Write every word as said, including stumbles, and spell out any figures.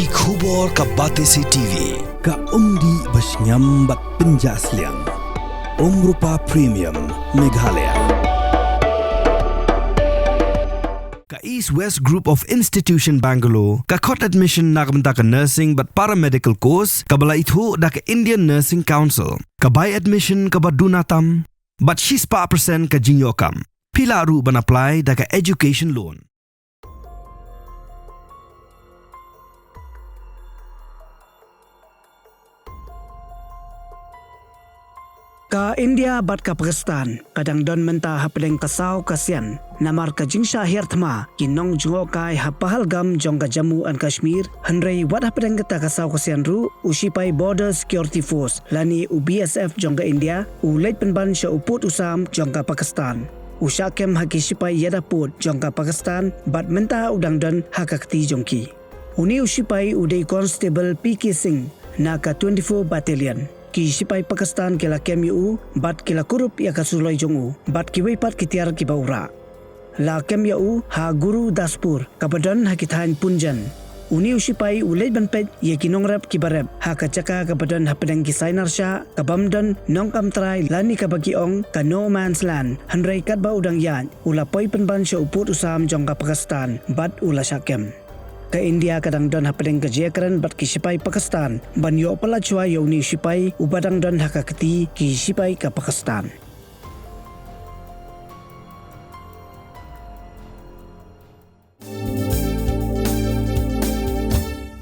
Ki khubor ka Batesi T V, ka umdih ba shngiam bad pynjah sliang. Umrupa Premium, Meghalaya. Ka East West Group of Institution Bangalore ka khot admission na ka bynta ka nursing bad paramedical course kaba la ithuh da ka Indian Nursing Council. Ka bai admission kaba duna tam bad shispah percent ka jingïoh kam. Phi lah ruh ban apply da ka education loan. Ka India bad ka Pakistan ka dang don mynta hapdeng ka saw ka sian namar ka jingshah hiar thma ki nongjngohkai ha Pahalgam jong ka Jammu and Kashmir, hynrei wat hapdeng kata ka saw ka sian ruh u shipai Border Security Force lane u B S F jong ka India u leit pynban sha u pud u sam jong ka Pakistan. U shah kem ha ki shipai ïada pud jong ka Pakistan bad mynta u dang don ha ka kti jong ki. Une u shipai u dei Constable P K Singh na ka twenty-four Battalion. Ki shipai Pakistan ki la kem ïa u bad ki la kurup ïa ka suloi jong u bad kiwei pat ki tiar kiba u rah. La kem ïa u ha Gurdaspur kaba don ha ki thaiñ Punjan. Une u shipai u leit ban peit ïa ki nongrep kiba rep ha ka jaka kaba don hapdeng ki sainar shah kabym don nongkam trai lane kaba ki ong ka No Man's Land, hynrei katba u dang ïaid u la poi pynban sha u pud u sam jong ka Pakistan bad u la shah kem. Ka India ka dang don hapdeng ka jingïakren bad ki shipai Pakistan ban ïoh palat shuwa ïa une u shipai uba dang don ha ka kti ki shipai ka Pakistan.